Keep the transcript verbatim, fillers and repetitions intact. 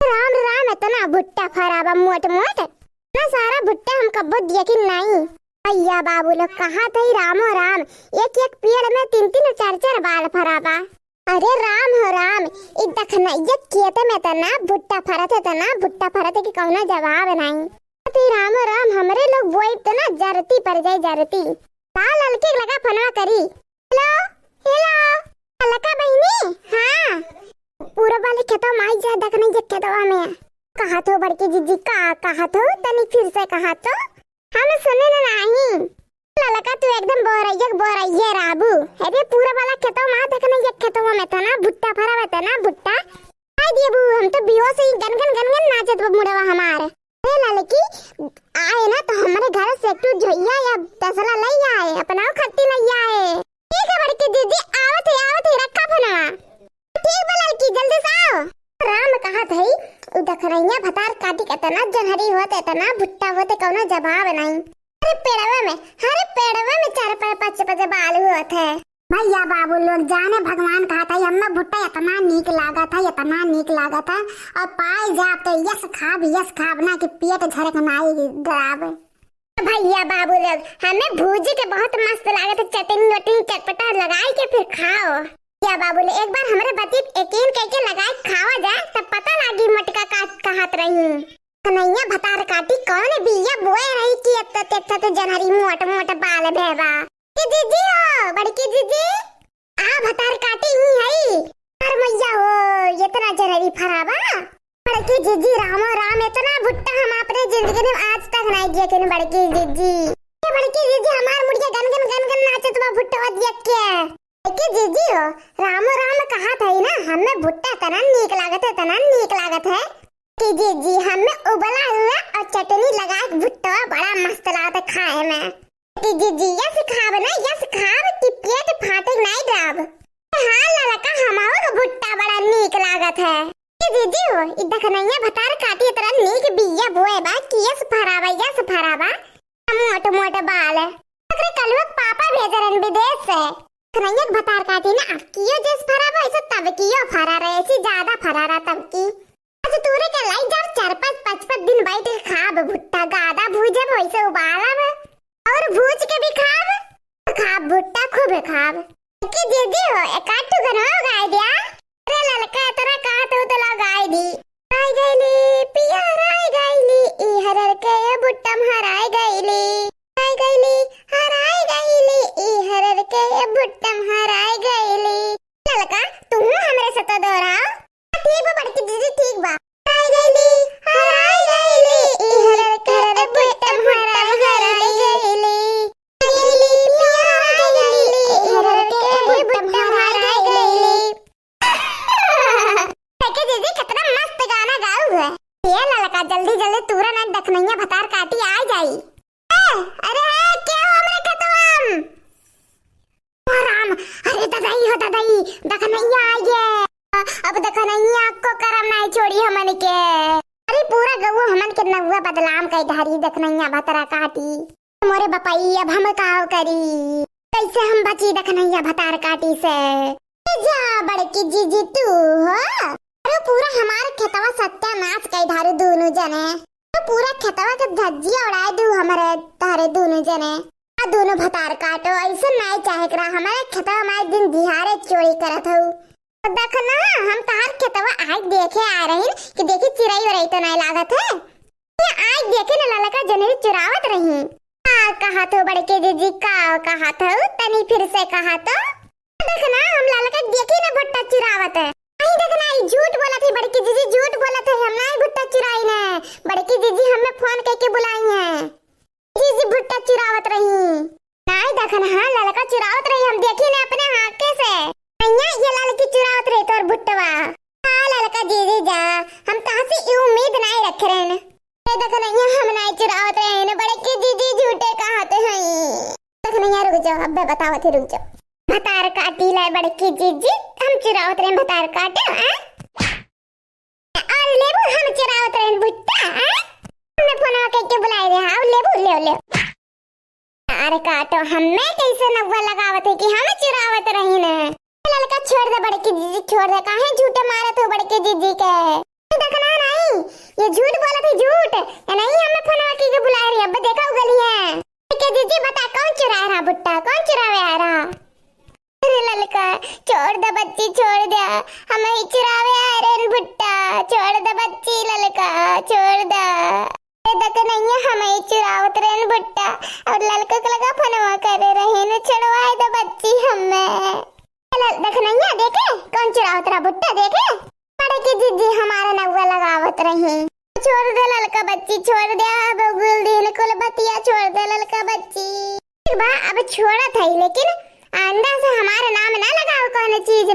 राम राम, एतना भुट्टा फरा बा मोट मोट, एतना सारा भुट्टा हम कब्बो देखिन नाई। भैया बाबू लोग कहत हई रामो राम, एक एक पेड़ में तीन तीन चार चार बाल फरा बा। अरे राम हो राम, ई दखनैया खेत में एतना भुट्टा फरत है, एतना भुट्टा फरत है कि कौनो जवाब नाई। अरे रामो राम, हमरे लोग बोई त ना जरती पर जाई जरती। का ललकी लगा फोनवा करी। हेलो, हेलो, ललका बहिनी, हाँ। पूरब वाले खेतवा में आई जा, दखनैया खेतवा में। कहत हो बड़की जीजी, का कहत हो? तनी फिर से कहत हो, हम सुने न नाही। ललका तू एकदम बोरैया के बोरैया राबू। अरे पूरब वाला खेतवा में दखनैया खेतवा में एतना भुट्टा फरा बा, एतना भुट्टा। आय दिए बू, हम तो बेहोश ही गनगन गनगन नाचत बा मुड़वा हमार। ए ललकी, आए ना तो हमरे घर से एक ठो झोइया या तसला लई आए, अपनाओ खत्ती लई आए। ठीक है बड़की दीदी, आवत है, आवत है, रखा फोनवा। ठीक बा ललकी, जल्दी से आओ। राम कहत है, उ दखनैया भतार काटी के एतना जनहरी होत, एतना भुट्टा होत, कौनो जवाब नहीं। अरे पेड़वा में, अरे पेड़वा में चार पर पाँच बजे बाल होत है। भैया बाबू लोग जाने भगवान कहत है, हमें भुट्टा एतना नीक लागत है, एतना नीक लागत है, और पाए जाब तो यस खाब, यस खाब ना कि पेट झरक नाई डराब। भैया बाबू लोग, हमें भूजी के बहुत मस्त लागत है, चटनी वटनी चटपटा लगाई के फिर खाओ। भैया बाबू लोग, एक बार हमरे बती यकीन करके लगाई खावा जाए, तब पता लागी मोटका का कहत रही। कन्हैया भतार काटी कौन बिया बोए रही कि एत्ता तेत्ता तो जनहरी मोट मोट बाल भेबा। कि जीजी हो, बड़की जीजी। आ भतार काटी ही हई। अरे मैया हो, एतना जनहरी फराबा। बड़की जीजी रामो राम, एतना भुट्टा हम अपने जिंदगी में आज तक नहीं देखे न बड़की जीजी। ए बड़की जीजी, हमार मुड़िया गन गन गन गन नाचत बा भुट्टवा देख के। बड़की जीजी हो, रामो राम कहत हई ना, हमें भुट्टा एतना नीक लागत है, एतना नीक लागत है। कि जीजी, हमें उबला हुआ और चटनी लगा के भुट्टवा बड़ा मस्त लागत है खाए में। कि जीजी, यस खाब ना, यस खाब कि पेट फाटे नाई जाब। हाँ ललका, हमाओ के भुट्टा बड़ा नीक लागत है। कि जीजी हो, ई दखनैया भतार काटी एतना नीक बिया बोए बा कि यस फराबा, यस फराबा। मोट मोट बाल। ओकरे कलुआ के पापा भेजे रहन विदेश से। दखनैया के भतार काटी ना, अब कियो जस फराबा, ऐसे तब कियो फरा रहे, ऐसी ज्यादा फरा रहा तब की। अच्छा, तूरे के लाई जाब, चार पाँच, पाँच पाँच दिन बैठ के खाब भुट्टा, गादा भूजब, वैसे उबालब और भूज के भी खाब, खाब भुट्टा, खूब खाब। कि दीदी हो, एक आध ठो गनवा गाय दिया। अरे ललका, तोरा का तो, तो ला गाय दी। हराई गईली, पिया हराई गईली, ई हरर के ये भुट्टम हराई गईली। हराई गईली, हराई गईली, ई हरर के ये भुट्टम हराई गईली। ललका, तू हमरे से तो दोहराओ। ठीक बा बड़की जीजी, ठीक बा। हराई गईली, हराई गईली, ई हरर के भुट्टम हराई गईली। गईली, पिया गईली, ई हरर के भुट्टम हराई गईली। देखे जीजी, कितना मस्त गाना गाऊ है। ये ललका, जल्दी जल्दी तूरा ना, दखनैया भतार काटी आ जाई। ए, अरे, ए, क्या हो हमरे खेतवा में? ओ राम, अरे ददाई हो ददाई, दखनैया आ गए। अब दखनैया को करम नहीं छोड़ी हमन के। अरे पूरा गऊ हमन के नौवा बदलाम कई धारी दखनैया भतरा काटी। मोरे बपाई, अब हम का करी? कैसे हम बची दखनैया भतार काटी से? ए जा बड़की जीजी तू हो। अरे पूरा हमार खेतवा सत्यानाश कई धारू दोनों जने। तो पूरा खेतवा के धज्जिया उड़ाए दू हमरे तहरे दोनों जने। आ दोनों भतार काटो, ऐसे नाई चाहे करा, हमारे खेतवा में दिन दिहाड़े चोरी करत हऊ। तो देख ना, हम तहार खेतवा आज देखे आ रही कि देखी चिरई उरई तो नाई लागत है। ये आज देखे न ललका जनरी चुरावत रही। का कहत हो बड़के जीजी, का कहत हो? तनी फिर से कहा तो। देख ना, हम ललका देखी न भुट्टा चुरावत है। नहीं देख ना, ई झूठ बोलत है बड़की जीजी, झूठ बोलत है, हम नाई भुट्टा चुराई न। बड़की जीजी हमें फोन करके बुलाई है। जीजी भुट्टा चुरावत रही। नाई देखन, हाँ, ललका चुरावत रही, हम देखी ने अपने आँखे से। नैया, ये ललकी चुरावत रही तोर भुट्टवा। हाँ, ललका जीजी जा, हम तहसे ई उम्मीद नाई रखे रहन। ए देख नैया, हम नाई चुरावत रहे न, बड़के जीजी झूठे कहत हैं। देख नैया, रुक जाओ, अब्बे बतावत है, रुक जाओ। भतार काटी लाए बड़के जीजी, हम चुरावत रहे, भतार काटे, हाँ? और लेबू हम चुरावत रहन भुट्टा, हैं? हमने फोनवा करके बुलाए रहे, हाँ, लेबू, ले, ले। अरे काटो, हमें कैसे नौवा लगावत है कि हम चुरावत रही न? ललका छोड़ दे बड़की जीजी, छोड़ दे, काहे झूठे मारत हो बड़के जीजी के? देखना नहीं, बच्ची छोड़ द्या, हमही चुरावे आए रहेन भुट्टा, छोड़ द बच्ची ललका, छोड़ द। ए दखनैया, हमही चुरावत रहेन भुट्टा, और ललका के लगा फोनवा करे रहेन, छोड़वाए द बच्ची हमें। ल-, दखनैया देखे, कौन चुरावत रहा भुट्टा देखे? बड़े की जिज्जी हमारे नौआ लगावत रही। छोड़ दे ललका बच्ची, छोड़ दे, अब गुल दिन कुल बतिया, छोड़ दे ललका बच्ची। ठीक बा, अब छोड़त है, लेकिन आइंदा से हमारे नाम ना लगाओ कौनो चीज में।